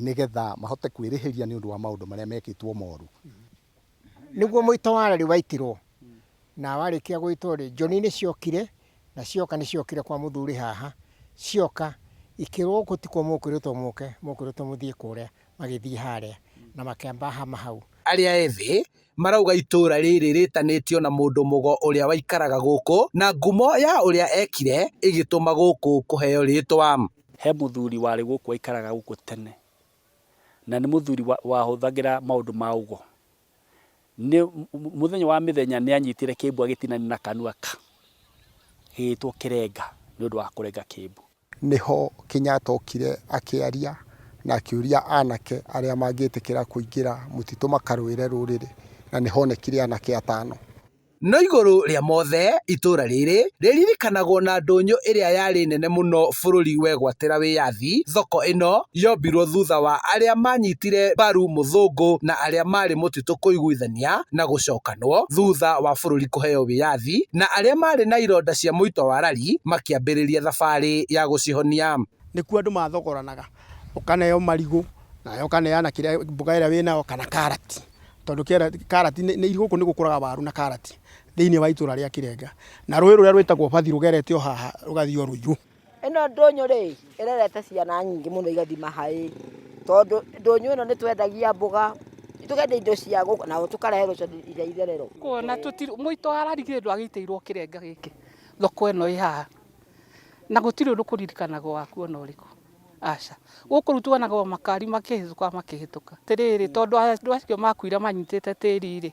Nĩgetha mahote kwĩrĩhĩria nĩ ũndũ wa maũndũ marĩa mekĩtwo moru. Nĩguo mũito wa rari waitirwo na warĩkia gũitwo rĩ, njoni nĩ ciokire na cioka nĩ ciokire kwa mũthuri haha, cioka ikĩrwo gũkũ tikuo mũkwĩrĩtwo mũke, mũkwĩrĩtwo mũthiĩ kũrĩa, magĩthiĩ harĩa na makĩamba hama hau. Arĩa ethĩ marauga itũra rĩrĩ rĩtanĩtio na mũndũ mũgo ũrĩa waikaraga gũkũ na ngumo ya ũrĩa ekire ĩgĩtũma gũkũ kũheo rĩtwa. He mũthuri warĩ gũkũ waikaraga gũkũ tene na nĩ mũthuri wahũthagĩra maũndũ ma ũgo. Nĩ mũthenya wa mĩthenya nĩ anyitire kĩmbu agĩtinania na kanua ka gĩgĩtwo kĩrenga nĩ ũndũ wa kũrenga kĩmbu. Nĩho Kenyatta okire akĩaria na akĩũria anake arĩa mangĩtĩkĩra kũingĩra mũtitũ makarũĩre rũrĩrĩ, na nĩhonekire anake atano. No igũrũ rĩa mothe itũra rĩrĩ rĩririkanagwo na ndũnyũ ĩrĩa yarĩ nene mũno bũrũri wegwatĩra wĩyathi. Thoko ĩno yombirwo thutha wa arĩa manyitire mbaru mũthũngũ na arĩa marĩ mũtitũ kũiguithania na gũcokanwo thutha wa bũrũri kũheo wĩyathi, na arĩa marĩ na ironda cia mũito wa rari makĩambĩrĩria thabarĩ ya gũcihonia. Nĩkuo andũ mathogoranaga, ũkaneo marigũ nawe ũkaneana kĩrĩa mboga ĩrĩa wĩnayo kana karati, tondũ karati nĩ gũkũ nĩ gũkũraga waru na karati thĩinĩ wa itũra rĩa Kĩrenga, na rũĩ rũrĩa rwĩtagwo Bathi rũgerete o haha rũgathiĩ o Rũirũ. Ĩno ndũnyũ rĩ, ĩrerete ciana nyingĩ mũno igathiĩ mahaĩ, tondũ ndũnyũ ĩno nĩ twendagia mboga, tũkendia indo cia gũkũ na tũkareherwo cia itherero. Kuona mũito wa rari githĩ ndwagĩitĩirwo kĩrenga gĩkĩ thoko ĩno ĩ haha, na gũtirĩ ũndũ kũririkanagwo waku ona ũrĩkũ. Aca, gũkũ rĩu tuonaga o makari makĩhĩtũka makĩhĩtũka. Atĩrĩrĩ, tondũ andũ acio makuire manyitĩte tĩri rĩ,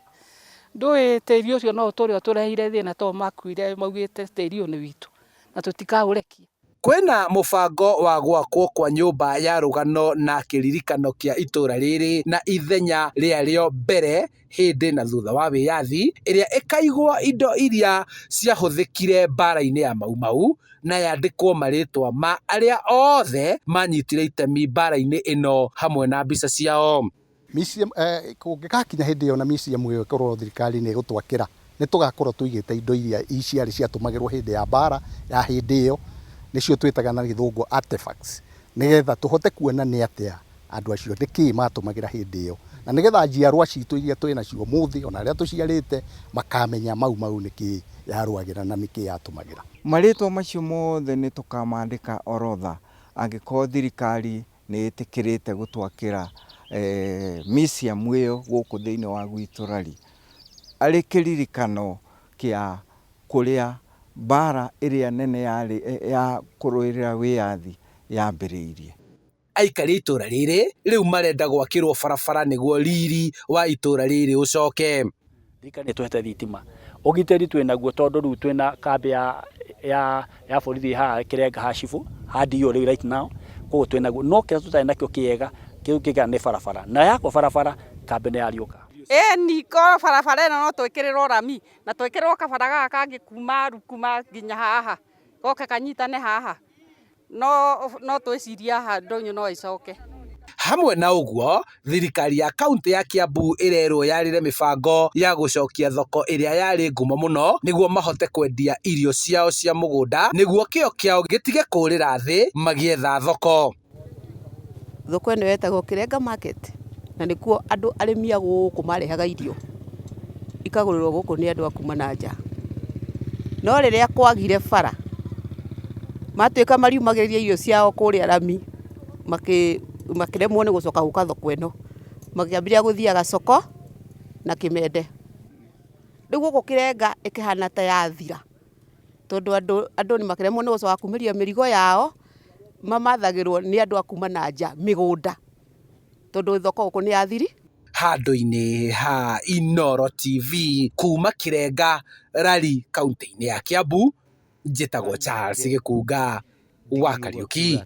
ndũĩ tĩri ũcio no ũtũre ũtũreheire thĩna tondũ makuire maugĩte tĩri ũyũ nĩ witũ na tũtikaũrekia. Kwĩna mũbango wa gwakwo kwa nyũmba ya rũgano na kĩririkano kĩa itũra rĩrĩ na ithenya rĩarĩo mbere, hĩndĩ na thutha wa wĩyathi, ĩrĩa ĩkaigwo indo iria ciahũthĩkire mbara-inĩ ya Mau Mau na yandĩkwo marĩtwa ma arĩa othe manyitire itemi mbara-inĩ ĩno hamwe na mbica ciao. Museum kũngĩgakinya hĩndĩ ĩyo na museum ĩyo ĩkorwo thirikari nĩ ĩgũtwakĩra, nĩ tũgakorwo tũigĩte indo iria ciarĩ ciatũmagĩrwo hĩndĩ ya mbara ya hĩndĩ ĩyo, nĩcio twĩtaga na gĩthũngũ artifacts, nĩgetha tũhote kuona nĩ atĩa andũ acio nĩkĩĩ matũmagĩra hĩndĩ ĩyo, na nĩgetha njiarwa citũ iria twĩ nacio ũmũthĩ ona arĩa tũciarĩte makamenya Mau Mau nĩkĩĩ yarũagĩra na nĩkĩĩ yatũmagĩra. Marĩtwa macio mothe nĩ tũkamandĩka orodha angĩkorwo thirikari nĩ ĩtĩkĩrĩte gũtwakĩra museum ĩyo gũkũ thĩinĩ wa gwitũ Rari, arĩ kĩririkano kĩa kũrĩa mbara ĩrĩa nene yarĩ ya kũrũĩrĩra wĩyathi yambĩrĩirie. Aikari a itũra rĩrĩ rĩu marenda gwakĩrwo barabara nĩguo riri wa itũra rĩrĩ ũcoke. Thirikari nĩ ĩtũhete thitima, ũgitĩri twĩ naguo tondũ rĩu twĩna kambĩ ya borithi haha Kĩrenga ha cibũ ha DO rĩu right now, koguo twĩ naguo, no kĩrĩa tũtarĩ nakĩo kĩega kĩu kĩega nĩ barabara, na yakwo barabara kambĩ nĩ yariũka. Ĩni korwo barabara ĩno no twĩkĩrĩrwo rami na twĩkĩrĩrwo kabara gaka kangĩ kuma Rukuma nginya haha goke kanyitane haha, no twĩcirie haha ndũnyũ no ĩcoke. Hamwe na ũguo, thirikari ya kaunti ya Kiambu ĩrerwo yarĩre mĩbango ya gũcokia thoko ĩrĩa yarĩ ngumo mũno nĩguo mahote kwendia irio ciao cia mũgũnda nĩguo kĩo kĩao gĩtige kũrĩra thĩ magĩetha thoko. Thoko ĩno yetagwo Kĩrenga Market na nĩkuo andũ arĩmi a gũkũ marehaga irio ikagũrĩrwo gũkũ nĩ andũ a kuma na nja. No rĩrĩa kwagire bara, matuĩka mariumagĩrĩria irio ciao kũrĩa rami, makĩremwo nĩ gũcoka gũka thoko ĩno, makĩambĩrĩria gũthiaga soko na kĩmende. Rĩu gũkũ Kĩrenga ĩkĩhana ta yathira, tondũ andũ nĩ makĩremwo nĩ gũcoka kumĩria mĩrigo yao, mamathagĩrwo nĩ andũ a kuma na nja mĩgũnda, tondũ thoko gũkũ nĩ yathiri. Handũ-inĩ ha Inooro TV kuma Kĩrenga, Rari, kaunti-inĩ ya Kiambu, njĩtagwo Charles Gĩkunga wa Kariuki.